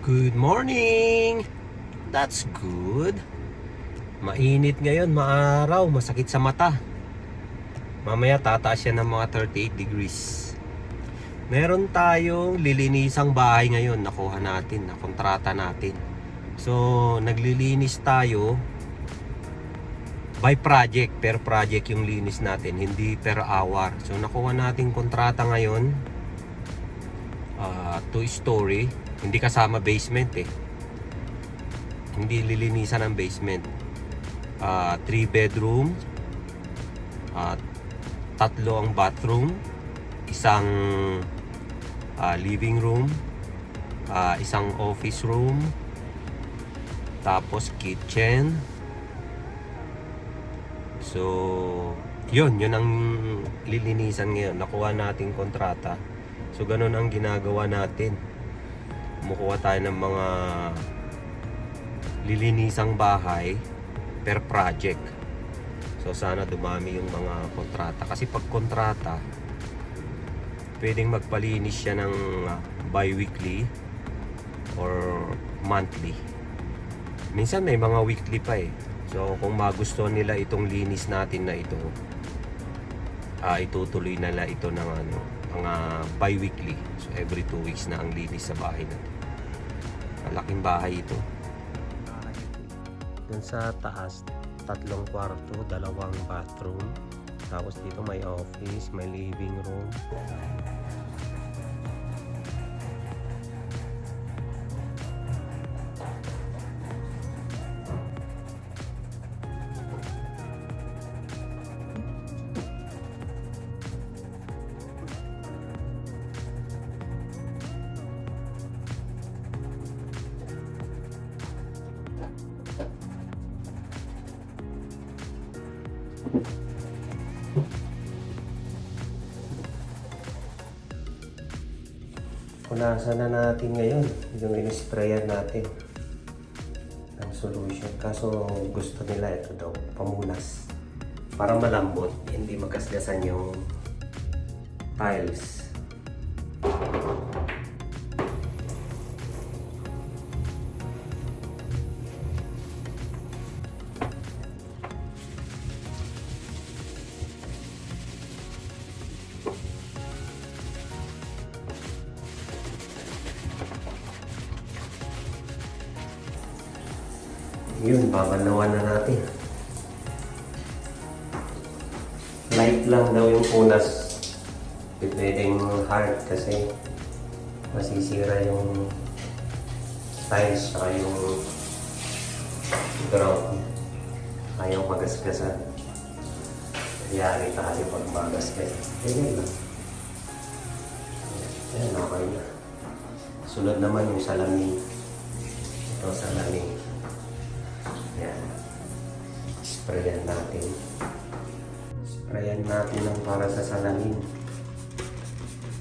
Good morning! That's good. Mainit ngayon, maaraw, masakit sa mata. Mamaya tataas yan ng mga 38 degrees. Meron tayong lilinisang bahay ngayon, nakuha natin, nakontrata natin. So, naglilinis tayo by project, per project yung linis natin, hindi per hour. So, nakuha natin kontrata ngayon, 2-story, hindi kasama basement eh. Hindi lilinisan ang basement. 3 bedroom, 3 ang bathroom, isang living room, isang office room, tapos kitchen. So, yun ang lilinisan ngayon. Nakuha nating kontrata. So, ganun ang ginagawa natin. Kumukuha tayo ng mga lilinisang bahay per project. So, sana dumami yung mga kontrata. Kasi pag kontrata, pwedeng magpalinis siya ng bi-weekly or monthly. Minsan may mga weekly pa eh. So, kung magustuhan nila itong linis natin na ito, itutuloy nila ito ng mga bi-weekly. So, every 2 weeks na ang linis sa bahay natin. Malaking bahay ito. Dun sa taas, 3 kwarto, 2 bathroom. Tapos dito may office, may living room. Punasan na natin ngayon yung in-sprayan natin ng solution. Kaso gusto nila ito daw, pamunas. Para malambot, hindi magkasgasan yung tiles. Yun, babanawan na natin. Light lang daw yung punas. Pwedeng hard kasi masisira yung tiles saka yung ground. Ayaw magasgasan. Yari tayo pag magasgas. Ganyan lang. Ayan, okay na. Sunod naman yung salamin. Ito salamin. Yan. Sprayan natin. Sprayan natin ng para sa salamin.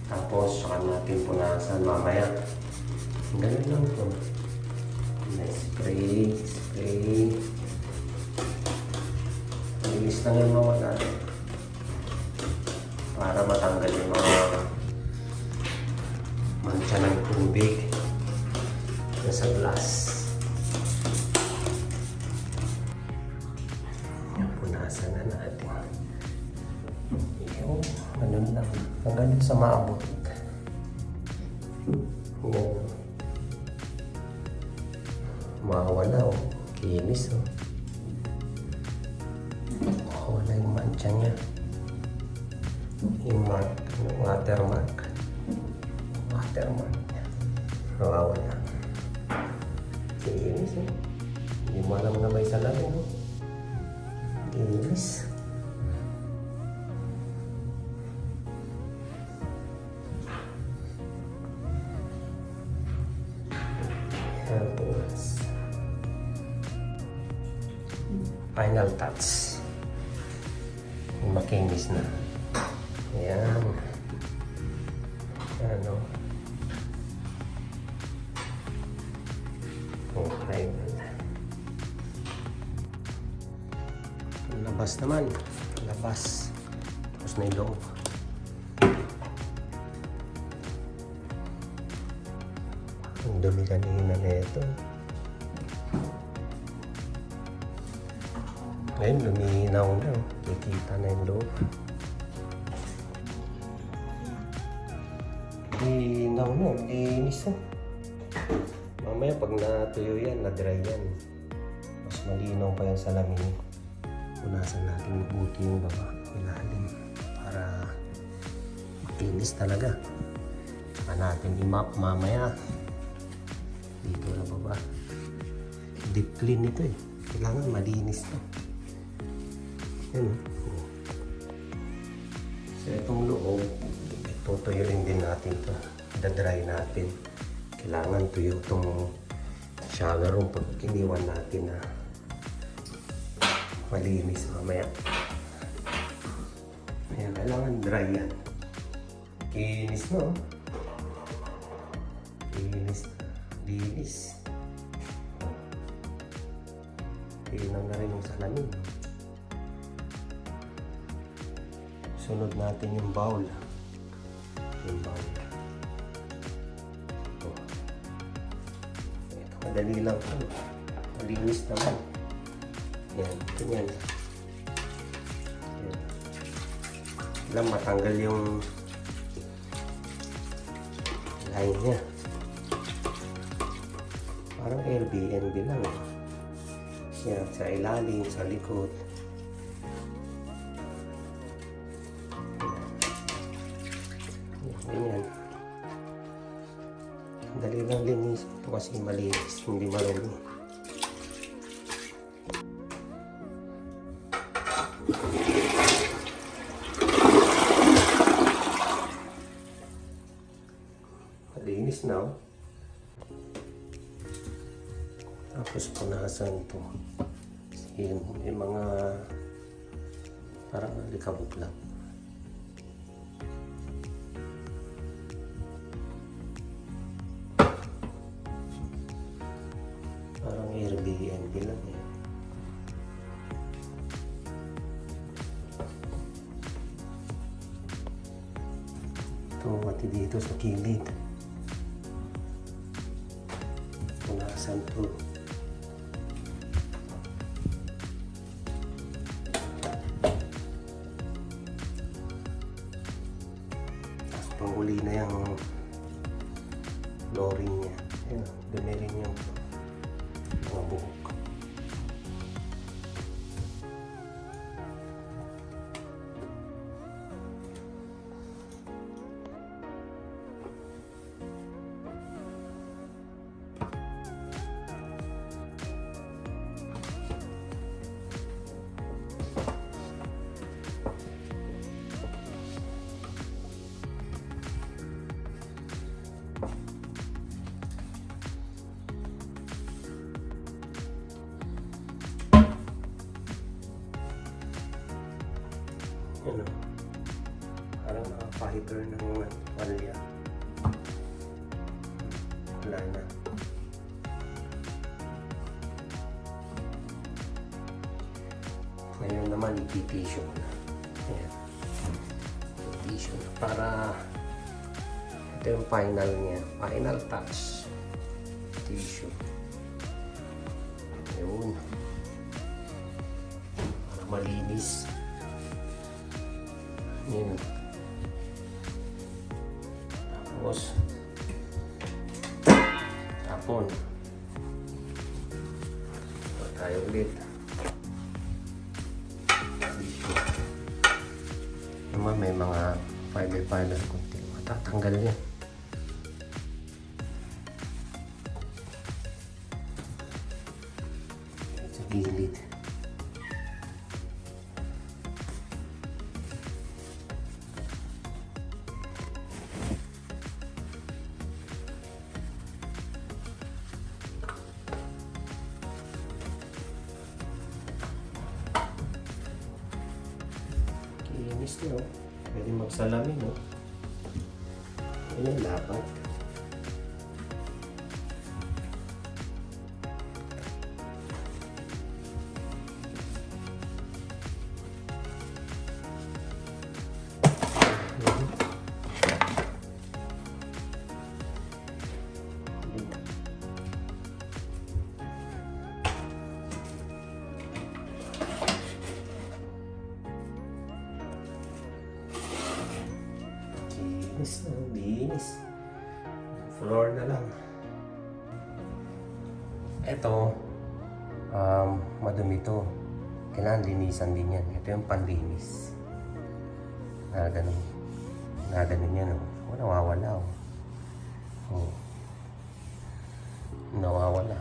Tapos, saka natin punasan mamaya. Ganun lang ito. Spray, spray. Linis lang yung mawala. Para matanggal yung mga mancha ng tubig sa glass. Punasan na natin. Yung, ganun lang. Hanggang sa maabot. Yan. Mawala o. Kinis o. Mawala yung mancha niya. Yung mark. Yung watermark. Watermark niya. Mawawala. Kinis o. Hindi mo alam na may salamin o. Kinis. Tapos final touch. Makinis na. Ayan. Ano? Okay. Labas naman. Labas. Tapos na yung loob. Ang dumi kanina na ito. Ngayon, luminaw na. Kikita na yung loob. Linaw na. Linis na. Mamaya pag natuyo yan, na-dry yan. Mas malinaw pa yan sa lamin. Punasan natin mabuti yung baba. Ilalim. Para makinis talaga. Tsaka natin i-map mamaya. Dito na baba. Deep clean ito eh. Kailangan malinis na. Yan. So itong loob, tutuyuin din natin ito. Dadry natin. Kailangan tuyo itong shower room pag iniwan natin na malinis mamaya. Ayan, kailangan dry yan. Kinis no? Kinis na. Linis. Linaw na rin yung salamin. Sunod natin yung bowl. Yung bowl. Ito. Ito, madali lang ito. Malinis naman. Yan, ganyan. Yan. Alam, matanggal yung line niya. Parang Airbnb lang. Yan, sa ilalim, sa likod. Ganyan. Dali lang linis. Ito kasi malinis, hindi marumi. Malinis na oh. Tapos punasan ito. May mga parang alikabok lang. Parang Airbnb lang eh. Ito pati dito sa kilid. Punasan ito. Panghuli na yung flooring niya. Ayan, dumi rin yung mga buhok. Ano, parang nakapahiper ng walya. Wala na. Ngayon naman i-tissue na. Ayan. I-tissue na para ito yung final niya. Final touch. Tissue. Ayun. Para malinis. Yan. Tapos tapon. Tayo ulit. Naman may mga fiber konti. Matatanggal yan. Sa gilid. Kinis nyo. Pwede magsalamin, no? Ayan, dapat. Linis na, linis. Floor na lang. Ito, madumi to. Kailangan linisan din yan. Ito yung panlinis. Na ganun yan. Oh, nawawala. Oh. Nawawala.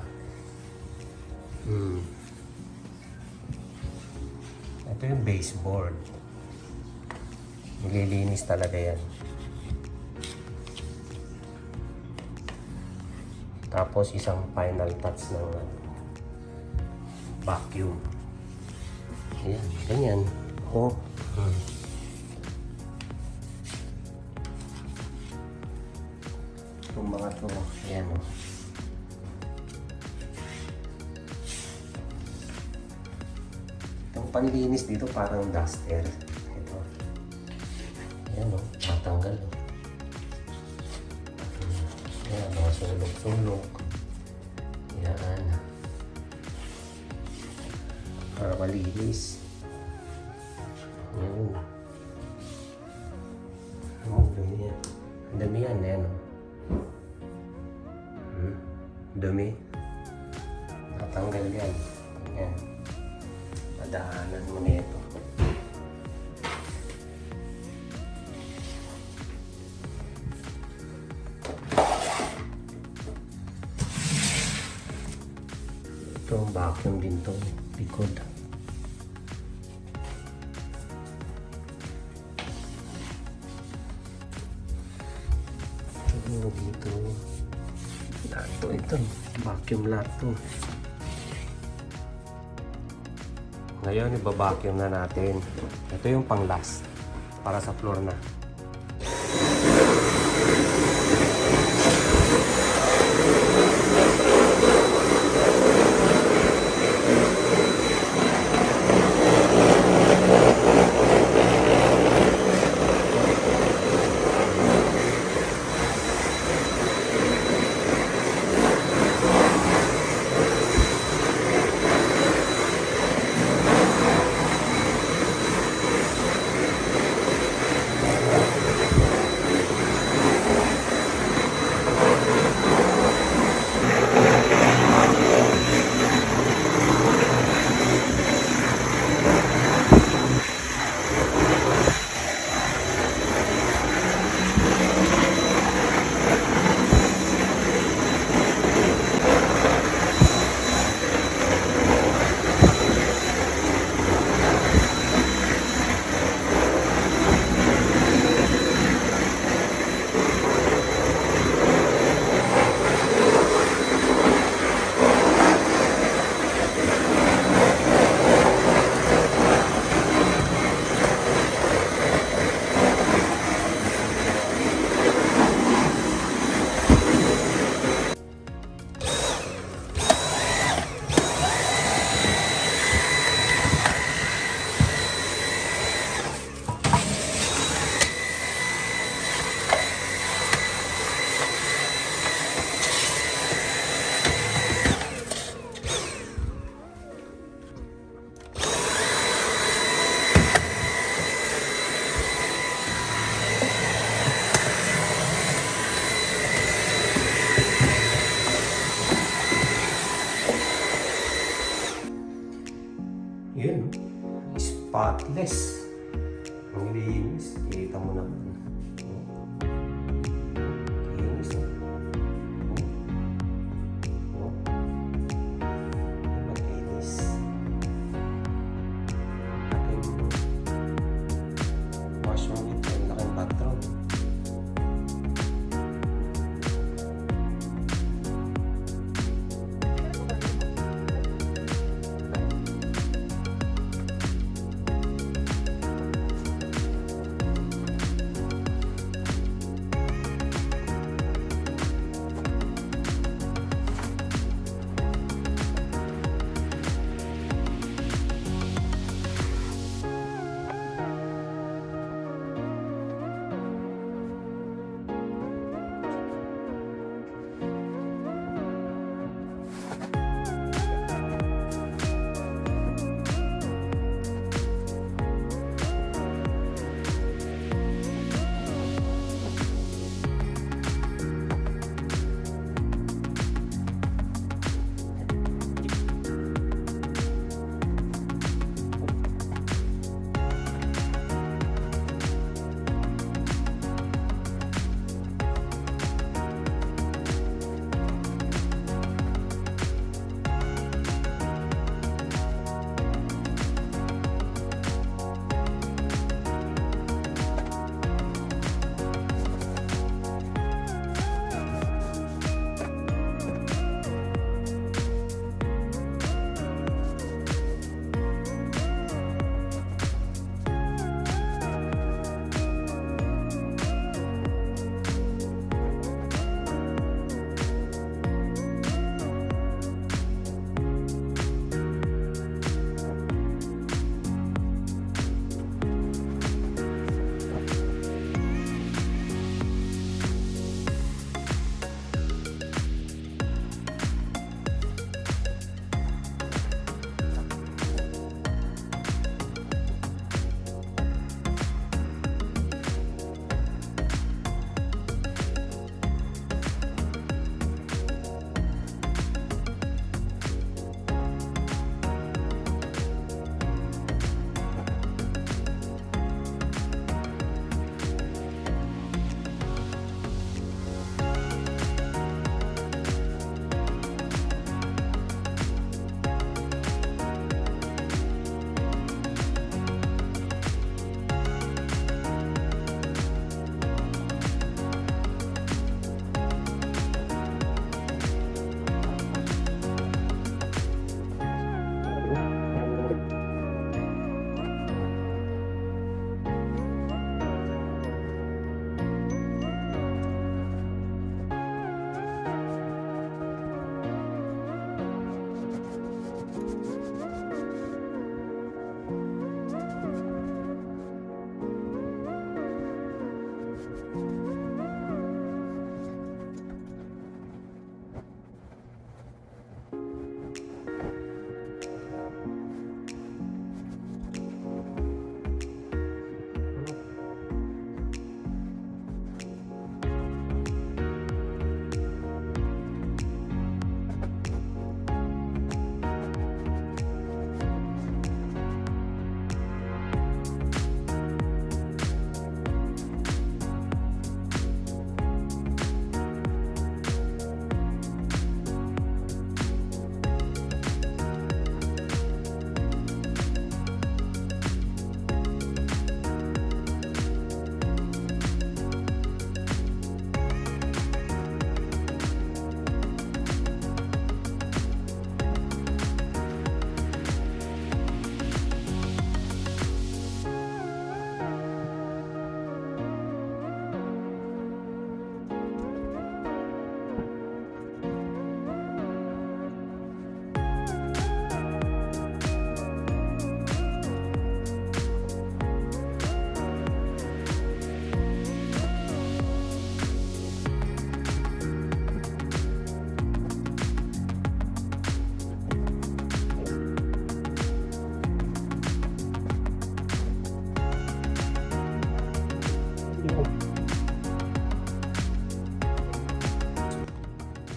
Ito yung baseboard. Nililinis talaga yan. Tapos isang final touch ng vacuum. Ayan, ganyan. Oh. Itong mga to, ayan o. Itong panlinis dito parang duster. Ito. Ayan o, matanggal o. Ayan, mga sulok-sulok. Ayan. Para malinis. Ayan. Ang dumi yan. Ang dumi yan, ayan o. Dumi. Natanggal yan. Ayan. Madaanan mo na ito. Ito ang vacuum din to. Likod. Ito dito. Lato ito. Vacuum lato. Ngayon, iba-vacuum na natin. Ito yung pang last. Para sa floor na. Yun, spotless. Ang linis, kita mo naman. Linis na. Malinis. Wash mo ito, ang laking bathroom.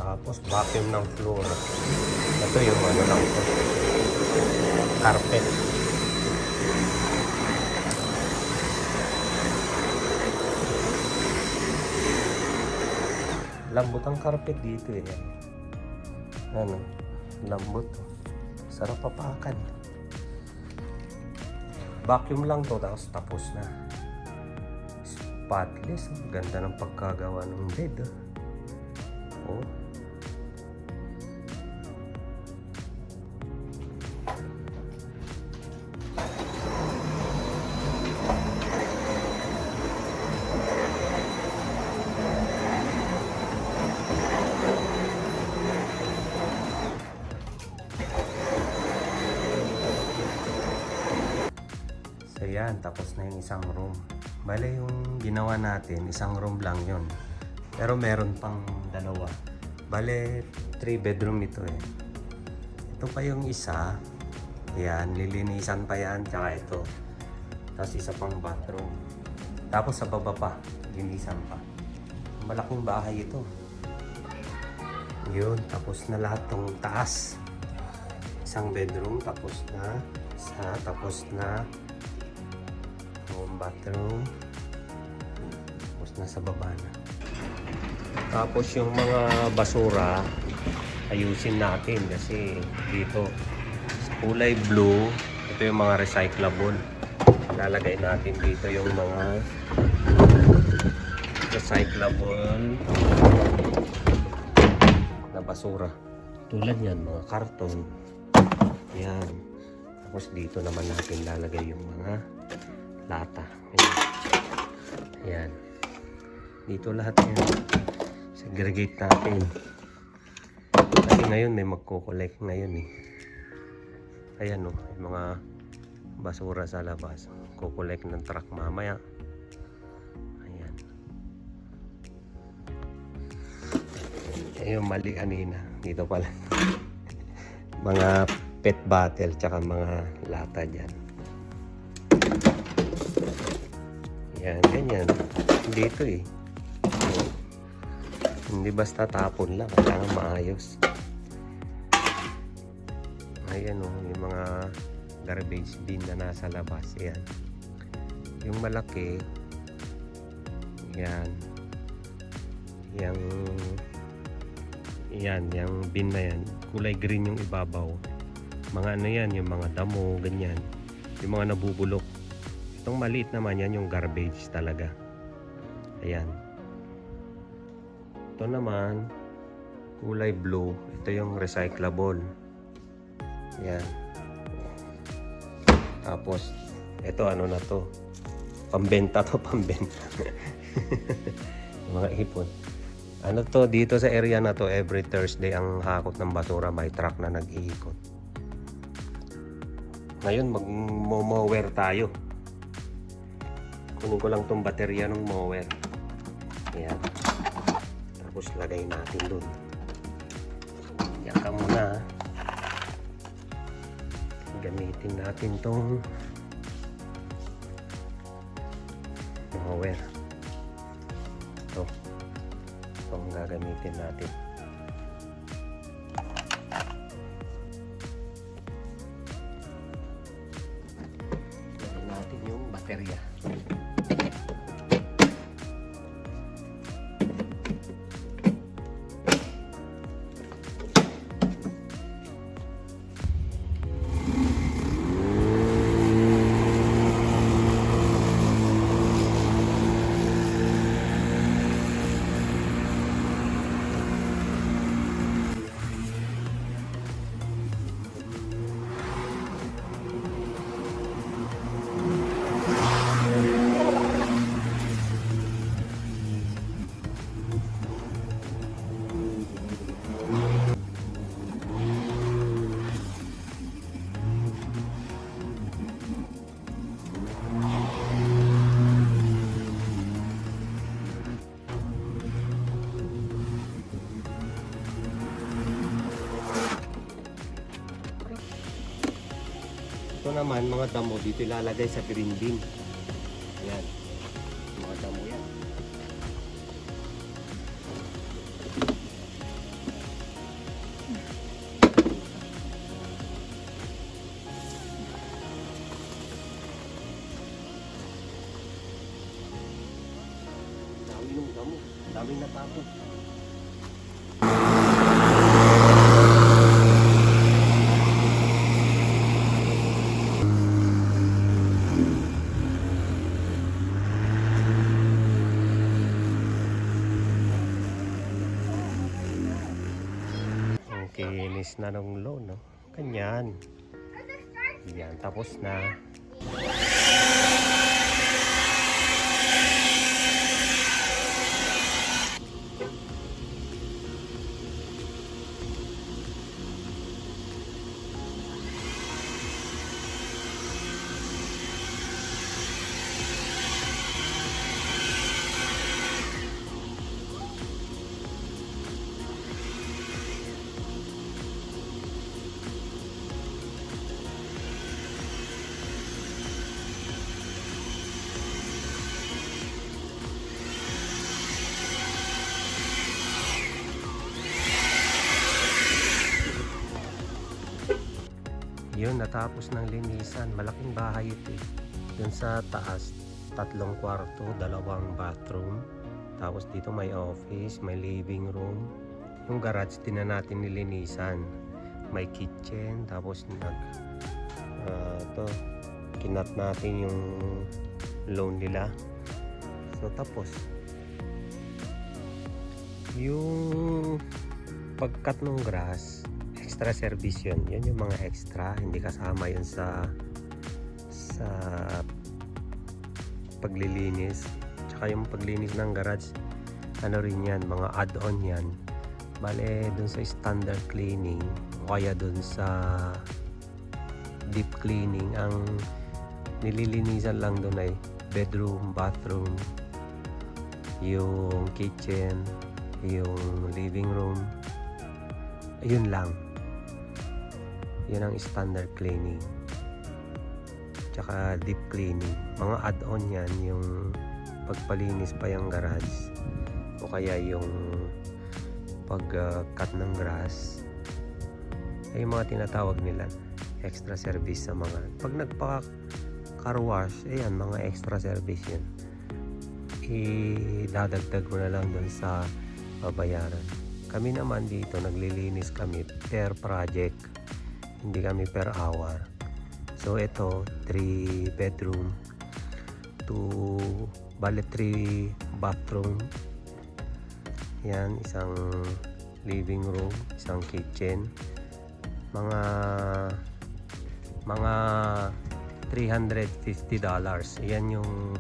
Tapos vacuum ng floor. Ito yung ano lang ito. Carpet. Lambot ang carpet dito eh. Ano? Lambot. Sarap papakan. Vacuum lang to, tapos na. Spotless. Ganda ng pagkagawa ng bed. Oh. So yan, tapos na yung isang room. Bale yung ginawa natin, isang room lang yon. Pero meron pang dalawa. Bale, 3 bedroom ito eh. Ito pa yung isa. Yan, lilinisan pa yan. Tsaka ito. Tapos isa pang bathroom. Tapos sa baba pa, linisan pa. Malaking bahay ito. Yun, tapos na lahat ng taas. Isang bedroom, tapos na. Isa, tapos na. Bathroom. Tapos nasa baba na. Tapos yung mga basura ayusin natin kasi dito sa kulay blue, ito yung mga recyclable. Lalagay natin dito yung mga recyclable na basura. Tulad yan, mga karton. Yan. Tapos dito naman natin lalagay yung mga lata. Ayan. Dito lahat yan. Segregate natin. Kasi ngayon may magko-collect ngayon eh. Ayan o. Yung mga basura sa labas. Kukolect ng truck mamaya. Ayan. Yung mali kanina. Dito pala. Mga pet bottle tsaka mga lata dyan. Yan, ganyan. Dito eh. Hindi basta tapon lang. Kailangan maayos. Ayan o, yung mga garbage bin na nasa labas. Yan. Yung malaki. Yan. Yung bin na yan. Kulay green yung ibabaw. Mga ano yan, yung mga damo, ganyan. Yung mga nabubulok. Itong maliit naman yan, yung garbage talaga. Ayan. Ito naman, kulay blue. Ito yung recyclable. Ayan. Tapos, ito ano na to. Pambenta to, pambenta. Mga ipon. Ano to, dito sa area na to, every Thursday ang hakot ng basura. May truck na nag-iikot. Ngayon, mag-mower tayo. Kunin ko lang tong baterya ng mower. Ayan. Tapos lagay natin dun. Yan ka muna. Gamitin natin tong mower. Ito. Ito ang gagamitin natin. Lagay natin yung baterya. Ito naman, mga damo dito ilalagay sa green bin. Ayan. Mga damo yan. Dami natapos. Kinis na ng loan, no? Ganyan. Yan, tapos na. Yun, natapos ng linisan. Malaking bahay ito eh. Yun sa taas, 3 kwarto, 2 bathroom. Tapos dito may office, may living room. Yung garage din na natin nilinisan. May kitchen, tapos kinat natin yung loan nila. So tapos yung pagkat ng grass, extra service yun. Yun yung mga extra, hindi kasama yun sa paglilinis. Tsaka yung paglinis ng garage, ano rin yan, mga add-on yan. Bale dun sa standard cleaning o kaya dun sa deep cleaning, ang nililinisan lang dun ay bedroom, bathroom, yung kitchen, yung living room. Ayun lang. Yun ang standard cleaning. Tsaka deep cleaning. Mga add-on yan, yung pagpalinis pa yung garage o kaya yung pag-cut ng grass. Ay yung mga tinatawag nila extra service sa mga pag nagpa-car wash, ayan, mga extra service yun. Idadagdag mo na lang dun sa babayaran. Kami naman dito naglilinis kami per project, hindi kami per hour. So ito 3 bedroom, 3 bathroom, yan, isang living room, isang kitchen, mga $350. Yan yung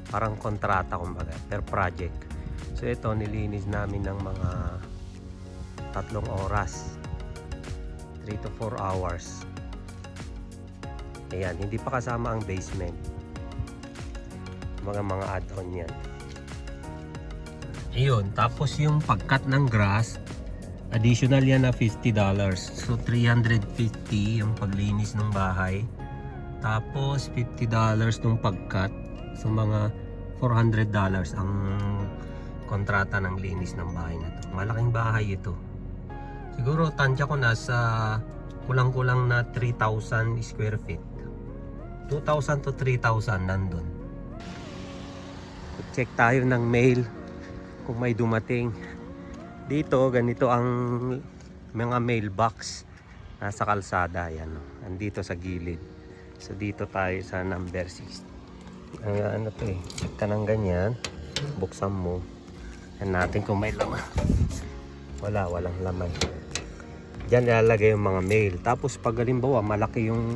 parang kontrata kumbaga per project. So ito nilinis namin ng mga 3 oras, 3 to 4 hours. Ayan, hindi pa kasama ang basement, mga add-on yan. Ayun, tapos yung pagkat ng grass, additional yan na $50. So $350 yung paglinis ng bahay, tapos $50 nung pagkat. So mga $400 ang kontrata ng linis ng bahay na to. Malaking bahay ito. Siguro tansya ko nasa kulang-kulang na 3,000 square feet. 2,000 to 3,000 nandun. Check tayo ng mail kung may dumating. Dito ganito ang mga mailbox nasa kalsada, yan, andito sa gilid. So dito tayo sa number 6. Ano to eh, check ka ng ganyan, buksan mo, yan natin kung may laman. Walang laman. Diyan ilalagay yung mga mail. Tapos pag halimbawa malaki yung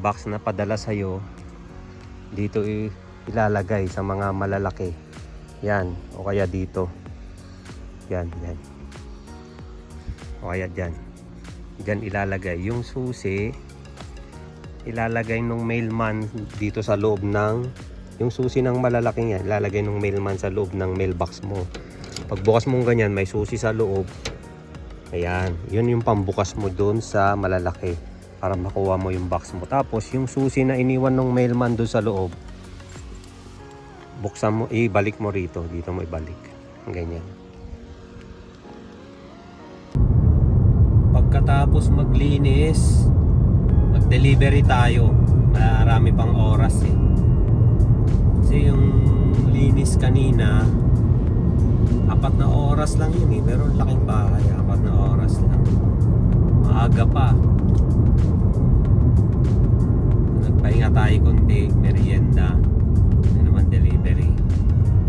box na padala sa'yo, dito ilalagay sa mga malalaki. Yan, o kaya dito. Yan. O kaya dyan. Dyan ilalagay. Yung susi, ilalagay ng mailman dito sa loob ng, yung susi ng malalaking yan, ilalagay ng mailman sa loob ng mailbox mo. Pagbukas mong ganyan, may susi sa loob. Ayan, yun yung pambukas mo doon sa malalaki para makuha mo yung box mo. Tapos yung susi na iniwan ng mailman doon sa loob, buksan mo, ibalik mo rito. Dito mo ibalik. Ganyan. Pagkatapos maglinis, mag-delivery tayo. Marami pang oras eh. Kasi yung linis kanina, 4 na oras lang yun eh. Pero ang laking bahay, 4 na oras lang. Maaga pa. Nagpahinga tayo konti, merienda. Ano naman delivery.